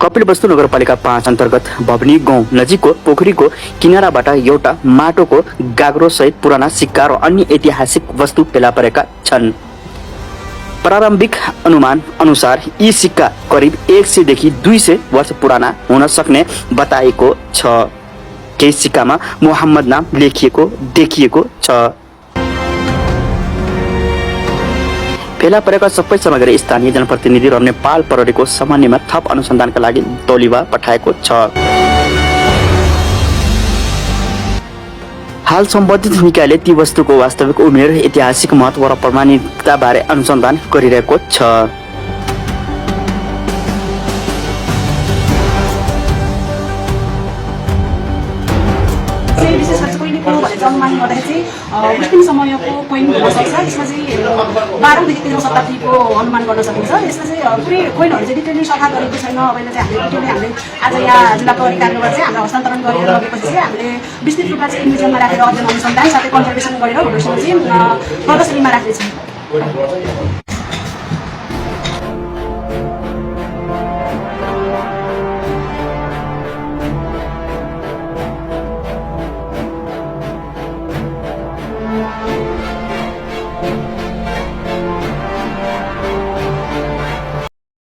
कपिलवस्तु नगरपालिका 5 अन्तर्गत भवनी गाउँ नजिकको पोखरीको किनाराबाट एउटा माटोको गाग्रो सहित पुराना सिक्का र अन्य ऐतिहासिक वस्तु फेला परेका छन्। प्रारम्भिक अनुमान अनुसार यी सिक्का करिब 100 देखि 200 वर्ष पुराना हुन सक्ने बताइएको छ। केही सिक्कामा मोहम्मद नाम लेखिएको देखिएको छ। फेला परेका सबै सामग्री स्थानीय जनप्रतिनिधि र नेपाल प्रहरीको समन्वयमा थप अनुसन्धानका लागि तौलिवा पठाएको छ। हाल सम्बन्धित निकायले ती वस्तुको वास्तविक उमेर, ऐतिहासिक महत्त्व र प्रमाणिकता बारे अनुसन्धान गरिरहेको छ। अनुमान गर्दाखेरि चाहिँ मुस्लिम समयको कोइन हुन सक्छ। यसमा चाहिँ 12औं देखि 13औं शताब्दीको अनुमान गर्न सकिन्छ। यसमा चाहिँ पुरै कोइनहरू चाहिँ डिटेलली सफा गरेको छैन। अहिले चाहिँ हामीले आज यहाँ जिल्ला प्रहरी कार्यालयबाट चाहिँ हामीलाई हस्तान्तरण गरेर लगेपछि चाहिँ हामीले विस्तृत रूपमा चाहिँ म्युजियममा राखेर अध्ययन अनुसन्धान साथै कन्जर्भेसन गरेर भविष्यमा चाहिँ प्रदर्शनीमा राख्नेछौँ।